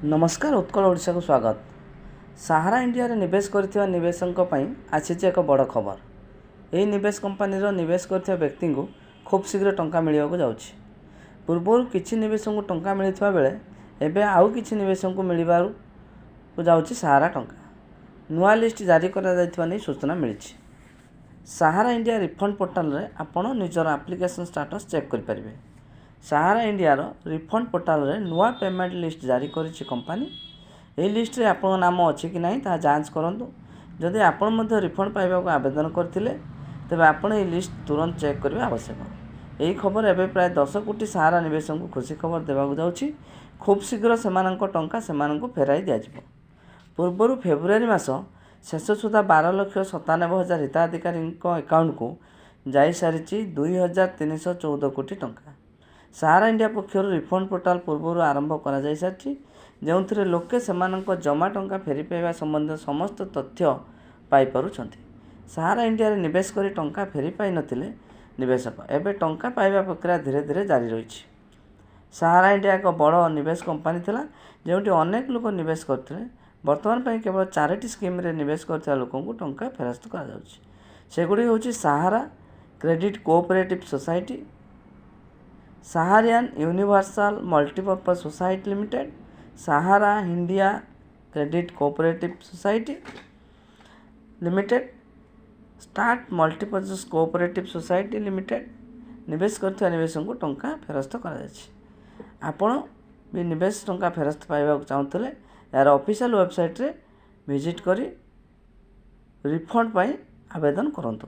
ନମସ୍କାର, ଉତ୍କଳ ଓଡ଼ିଶାକୁ ସ୍ୱାଗତ। ସାହାରା ଇଣ୍ଡିଆରେ ନିବେଶ କରିଥିବା ନିବେଶକଙ୍କ ପାଇଁ ଆସିଛି ଏକ ବଡ଼ ଖବର। ଏହି ନିବେଶ କମ୍ପାନୀର ନିବେଶ କରିଥିବା ବ୍ୟକ୍ତିଙ୍କୁ ଖୁବ୍ ଶୀଘ୍ର ଟଙ୍କା ମିଳିବାକୁ ଯାଉଛି। ପୂର୍ବରୁ କିଛି ନିବେଶକଙ୍କୁ ଟଙ୍କା ମିଳିଥିବା ବେଳେ ଏବେ ଆଉ କିଛି ନିବେଶକଙ୍କୁ ମିଳିବାକୁ ଯାଉଛି ସାହାରା ଟଙ୍କା। ନୂଆ ଲିଷ୍ଟ ଜାରି କରାଯାଇଥିବା ନେଇ ସୂଚନା ମିଳିଛି। ସାହାରା ଇଣ୍ଡିଆ ରିଫଣ୍ଡ ପୋର୍ଟାଲରେ ଆପଣ ନିଜର ଆପ୍ଲିକେସନ୍ ଷ୍ଟାଟସ୍ ଚେକ୍ କରିପାରିବେ। ସାହାରା ଇଣ୍ଡିଆର ରିଫଣ୍ଡ ପୋର୍ଟାଲରେ ନୂଆ ପେମେଣ୍ଟ ଲିଷ୍ଟ ଜାରି କରିଛି କମ୍ପାନୀ। ଏହି ଲିଷ୍ଟରେ ଆପଣଙ୍କ ନାମ ଅଛି କି ନାହିଁ, ତାହା ଯାଞ୍ଚ କରନ୍ତୁ। ଯଦି ଆପଣ ମଧ୍ୟ ରିଫଣ୍ଡ ପାଇବାକୁ ଆବେଦନ କରିଥିଲେ, ତେବେ ଆପଣ ଏହି ଲିଷ୍ଟ ତୁରନ୍ତ ଚେକ୍ କରିବା ଆବଶ୍ୟକ। ଏହି ଖବର ଏବେ ପ୍ରାୟ 10 କୋଟି ସାହାରା ନିବେଶକଙ୍କୁ ଖୁସି ଖବର ଦେବାକୁ ଯାଉଛି। ଖୁବ୍ ଶୀଘ୍ର ସେମାନଙ୍କ ଟଙ୍କା ସେମାନଙ୍କୁ ଫେରାଇ ଦିଆଯିବ। ପୂର୍ବରୁ ଫେବୃଆରୀ ମାସ ଶେଷ ସୁଦ୍ଧା 12,97,000 ହିତାଧିକାରୀଙ୍କ ଆକାଉଣ୍ଟକୁ ଯାଇସାରିଛି 2314 କୋଟି ଟଙ୍କା। ସାହାରା ଇଣ୍ଡିଆ ପକ୍ଷରୁ ରିଫଣ୍ଡ ପୋର୍ଟାଲ ପୂର୍ବରୁ ଆରମ୍ଭ କରାଯାଇସାରିଛି, ଯେଉଁଥିରେ ଲୋକେ ସେମାନଙ୍କ ଜମା ଟଙ୍କା ଫେରି ପାଇବା ସମ୍ବନ୍ଧୀୟ ସମସ୍ତ ତଥ୍ୟ ପାଇପାରୁଛନ୍ତି। ସାହାରା ଇଣ୍ଡିଆରେ ନିବେଶ କରି ଟଙ୍କା ଫେରି ପାଇନଥିଲେ ନିବେଶକ। ଏବେ ଟଙ୍କା ପାଇବା ପ୍ରକ୍ରିୟା ଧୀରେ ଧୀରେ ଜାରି ରହିଛି। ସାହାରା ଇଣ୍ଡିଆ ଏକ ବଡ଼ ନିବେଶ କମ୍ପାନୀ ଥିଲା, ଯେଉଁଠି ଅନେକ ଲୋକ ନିବେଶ କରିଥିଲେ। ବର୍ତ୍ତମାନ ପାଇଁ କେବଳ ଚାରିଟି ସ୍କିମ୍ରେ ନିବେଶ କରିଥିବା ଲୋକଙ୍କୁ ଟଙ୍କା ଫେରସ୍ତ କରାଯାଉଛି। ସେଗୁଡ଼ିକ ହେଉଛି Sahara credit cooperative society, Saharayan universal multipurpose society limited, Sahara India credit cooperative society limited, state multipurpose cooperative society limited. ନିବେଶ କରିଥିବା ନିବେଶକଙ୍କୁ ଟଙ୍କା ଫେରସ୍ତ କରାଯାଇଛି। ଆପଣ ବି ନିବେଶ ଟଙ୍କା ଫେରସ୍ତ ପାଇବାକୁ ଚାହୁଁଥିଲେ, ଏହାର ଅଫିସିଆଲ୍ ୱେବସାଇଟ୍ରେ ଭିଜିଟ୍ କରି ରିଫଣ୍ଡ ପାଇଁ ଆବେଦନ କରନ୍ତୁ।